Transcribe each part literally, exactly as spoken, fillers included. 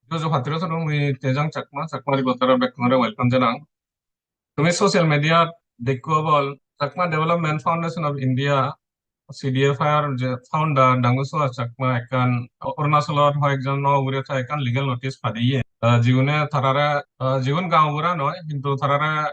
Juju patturu turu, mui Tejang Chakma, Chakma Reporter bekkunore welcome janang. Tumi social media dekko obol, Chakma Development Foundation of India, C D F I r je founder Dangu Suhas Chakma ekkan Arunachalor hoyekjon no ugure te ekkan legal notice padiye. Ah, jigune tarare, ah, jigun gaonbura noi, hintu tarare,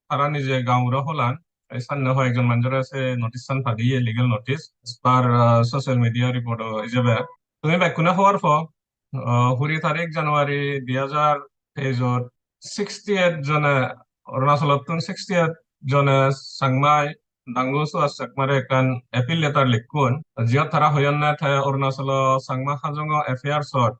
tara nije gaonbura holan, ei sanne hoyekjon manjore se notice san padiye, legal notice, as per, ah, social media report o ijebe. Tumi bekkune hobor po, ah, kuri tarik January dui hajar teis ot sixty eight jone, Arunachalottun sixty eight jone Changmai Dangu Suhas Chakmare ekkan appeal letter likkon. Jiyot tara hoyonne te Arunachalo Changma Hajongo affairs ot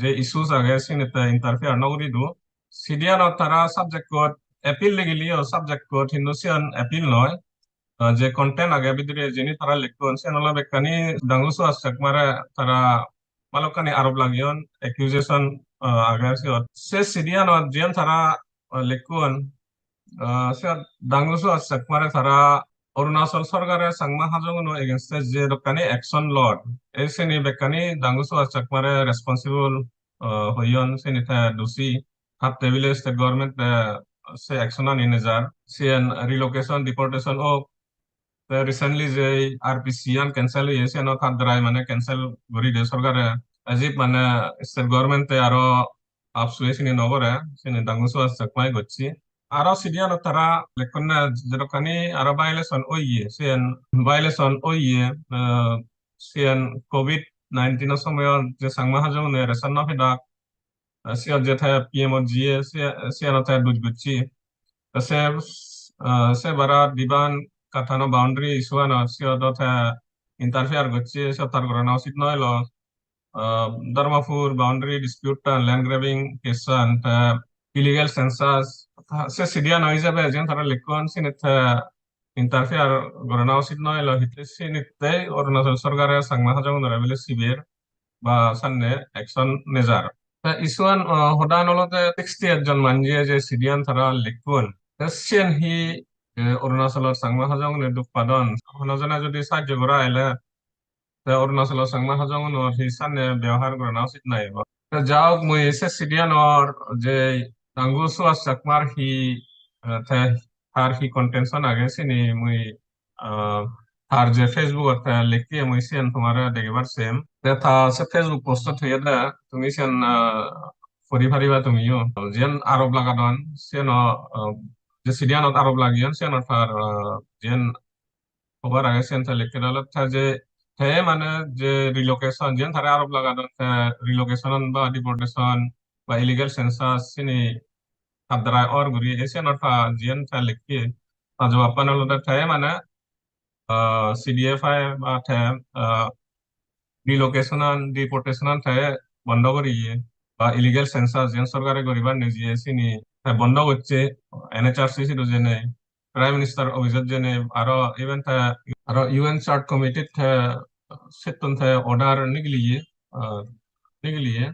je issues age, sinit te interfere no guri do. Sidiyanot tara subject ot appeal ligiliyo subject ot, hintu siyan appeal noi. Ah, je content age bidire jeni tara likkon, siyan ole bekkani Dangu Suhas Chakmare tara balokkani arop lagiyon, accusation, ah, age siyot. Se sidiyanot jiyan tara, ah, likkon, ah, siyot Dangu Suhas Chakmare tara Arunachal sorkare Changma Hajonguno against e je dokkani action lor, ei sini bekkani Dangu Suhas Chakmare responsible, ah, hoyon, sini te dosi. Hatte bile state government te se action ani nejar. Siyan relocation, deportation ok. Te recently je R P C an cancel oye, siyanot hat darai mane cancel guri de sorkare. As if mane state government te aro apsue sini no gore, sini Dangu Suhas Chakmai gocche. Aro sidiyanot tara lekkonne jedokkani aro violation oye, siyan violation oye, eh, siyan covid nineteen o somoyot je Changma Hajongune ration no pedak, eh, siyot je te P M ot jiye, siya-, siyanot te duj gocche. Te se, eh, se bara Diban Kathano boundary issue ano siyot o te interfere gocche, siyot tar gorana usit no elo. Ah, Dharmapur boundary dispute an, land grabbing case an, te illegal census, ta-, se sidiyan oi jabe, jiyan tara likkon, sinit te interfere gorana usit no elo, hitte sinit te Arunachal sorkare Changma Hajongunore bile siber ba sanne action nejar. Te issue an, ah, hodan olode sixty eight jon manje je sidiyan tara likkon. Te siyen hi, eh, Arunachalor Changma Hajongune duk padon? Hono jone jodi sajjo gora ele, te Arunachalo Changma Hajongunor hi sanne bebohar gorana usit nai bo. Te ja hok, mui se sidiyanor je Dangu Suhas Chakmar hi, eh, te tar hi contention age sini mui, ah, tar je Facebook ot te likke mui siyan tomare degebar sem. Te ta se Facebook post ot hoyede tumi siyan, ah, pori pariba tumiyo. Jiyan arop lagadon siyano, ah, je sidiyanot arop lagiyon siyano tar, ah, jiyan hobar age siyan te likke dale te je, te mane je relocation, jiyan tare arop lagadon, te relocation an ba deportation ba illegal census sini haddarai or guri, e siyanot ta jiyan te likke, ta jobab pan olode te mane, ah, C D F I ba te, ah, relocation an, deportation an te bondo guriye, ba illegal census jiyan sorkare guribar nejiye sini te bondo gocche, N H R C sidu jene, Prime Minister office ot jene, aro even te aro U N Chart Committee te settun te order nigiliye, ah, nigiliye.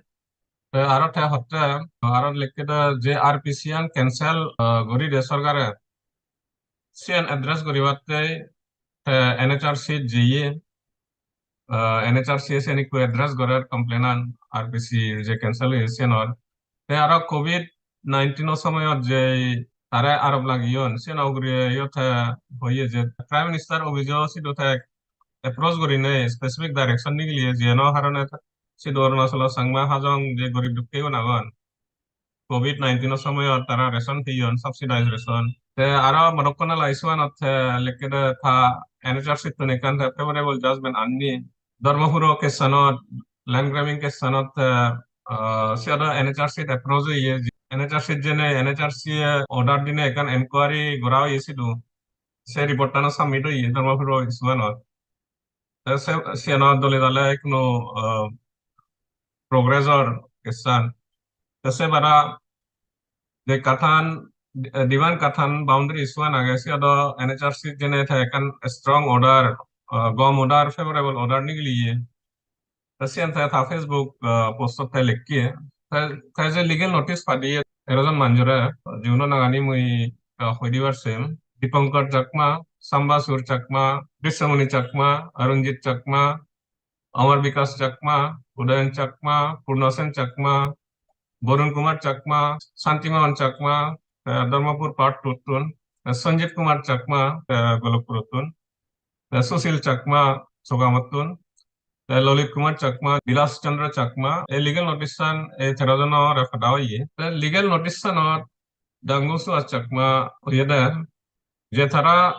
Te aro te hotte, aro likke de je R P C an cancel, ah, guri de sorkare, siyan address guribatte te N H R C jeye, ah, N H R C siyan ikko address gorer complaint an R P C je cancel oye siyanor. Te aro covid nineteen o somoyot je tare arop lagiyon, siyan ugure yo te hoye je Prime Minister office o sidu te approach gurinei specific direction nigiliye, jiyeno harone sidu Arunachalo Changma Hajong je gorib dukkegun agon, covid nineteen o somoyot tara ration peyon, subsidized ration. Te aro Modokkonala issue anot te likke de ta N H R C tun ekkan te favorable judgment anni. Dharmapuro case anot, land grabbing case anot te, ah, siyot N H R C approach oye, N H R C jene, N H R C order dine ekkan inquiry gora oye sidu. Se report tano submit oye Dharmapuro issue anot. Te se, siyanot dole dale hono, ah, progress or case an. Te se bara je Kathan, eh, Diban Kathan boundary issue an age, siyot do N H R C jene te ekkan strong order, ah, gom order, favorable order nigiliye. Te siyan te ta Facebook, ah, post ot te likke. Te, te je legal notice padiye tero jon manjore, jiuno nangani mui, ah, hoi dibar sem. Dipankar Chakma, Sambasur Chakma, Biswamoni Chakma, Arunjit Chakma, Amar Bikash Chakma, Udayan Chakma, Purnasen Chakma, Borun Kumar Chakma, Shanti Mohan Chakma, eh, Dharmapur Part two-ttun, eh, Sanjit Kumar Chakma, eh, Golokpurottun, eh, Sushil Chakma, Sogamottun, eh, Lalit Kumar Chakma, Bilas Chandra Chakma, ei legal notice-an ei tero jonore pada oye. Te legal notice-anot Dangu Suhas Chakma hoyede je tara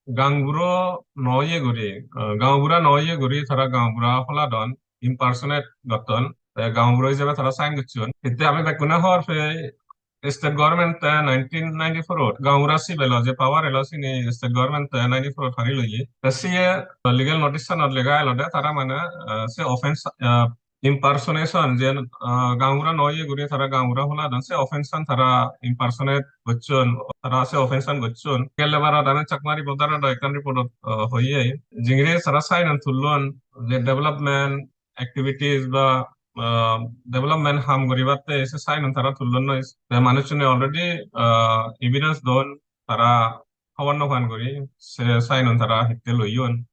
gaonbura no oye guri, eh, gaonbura no oye guri tara gaonbura holadon, impersonate gotton. Te gaonbura ijebe tara sign gocchon. Hitte ami bekkune hobor pei state government-e nineteen ninety-four-ot gaonbura sib elo, je power elo sini state government-e ninety-four-ot hani loye. Te siye legal notice-anot lega elode tara mane, eh, se offense, eh, impersonation, je, ah, gaonbura no oye guri tara gaonbura holadon, se offense-an tara impersonate gocchon, tara se offense-an gocchon. Gelle barot ami Chakma Reporter-ot ekkan report-ot, ah, hoye, jingiri tara sign-an tullon, je development activities ba, ah, development ham guribatte se sign-un tara tullon noi. Te manuchchune already, ah, evidence don, tara hobor no pan guri se sign-un tara hitte loyon,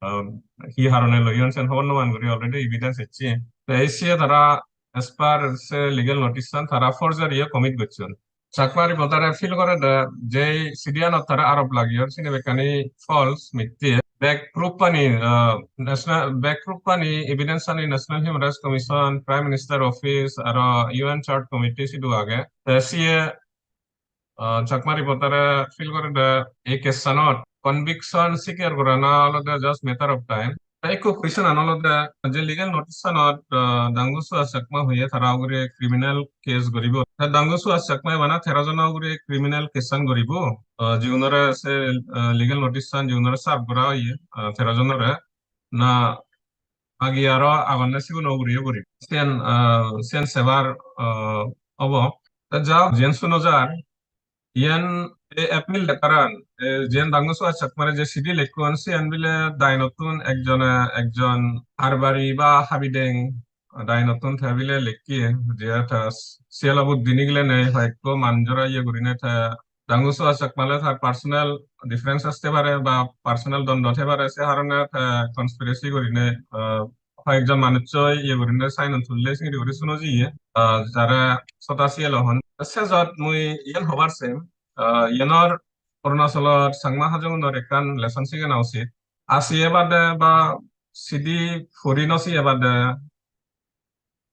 um, hi harone loyon sen hobor no pan guri already evidence ecche. Te ei siye tara as per se legal notice-an tara forgery-o commit gocchon. Chakma Reporter-e feel gorede je sidiyanot tara arop lagiyon sini bekkani false, mitte. Bek proof-ani, uh, national, bek proof-ani, evidence-ani National Human Rights Commission, Prime Minister Office, aro U N Charge Committee sidu age. Te siye, uh, Chakma Reporter-e feel gorede ei case-anot conviction secure gorana olode just matter of time. Te ekko question-an olode je legal notice-anot, ah, Dangu Suhas Chakma hoye tara ugure criminal case guribo. Te Dangu Suhas Chakma bana tero jona ugure criminal case-an guribo. Ah, jigunore se, ah, legal notice-an jigunore serve gora oye, ah, tero jonore. Na agi aro agonne siguno ugure guribo. Siyan, ah, siyan sebar, ah, obo. Te ja hok, jiyan suno jar, iyen ei appeal letter-an, eh, jiyen Dangu Suhas Chakmare je sidi lekkon, siyen bile dainottun ekjone, ekjon Harbari ba Habideng dainottun te bile lekke, je te siyalo buddhi nigilenei hoyekko manjore iye gurine te Dangu Suhas Chakmale tar personal difference aste pare ba personal dondot te pare, se harone te conspiracy gurine, eh, hoyekjon manuccho iye gurinei sign-un tulle singiri guri suno jiye. Ah, jare sota siyelo hon. Sejot mui iyen hobar sem, ah, iyenor Arunachalor Changma Hajongunor ekkan lesson sigena usit. Asi ebade ba sidi puri no si ebade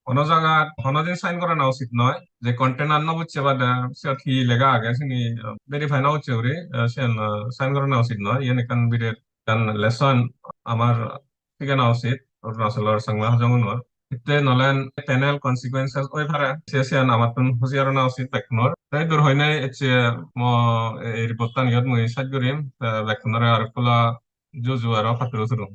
hono jagat hono din sign gorana usit noi. Je content-an no bujje bade siyot hi lega age sini, ah, verify no ucche guri, ah, siyan, ah, sign gorana usit noi. Iyen ekkan biret ekkan lesson amar sigena usit Arunachalor Changma Hajongunor. Hitte nolen penal consequences oi pare, se siyan amattun hujiar ona usit bekkunor. Te idur hoinei ecche mo ei report-tan iyot mui sej gurim, te bekkunore arekkola juju aro patturu turu.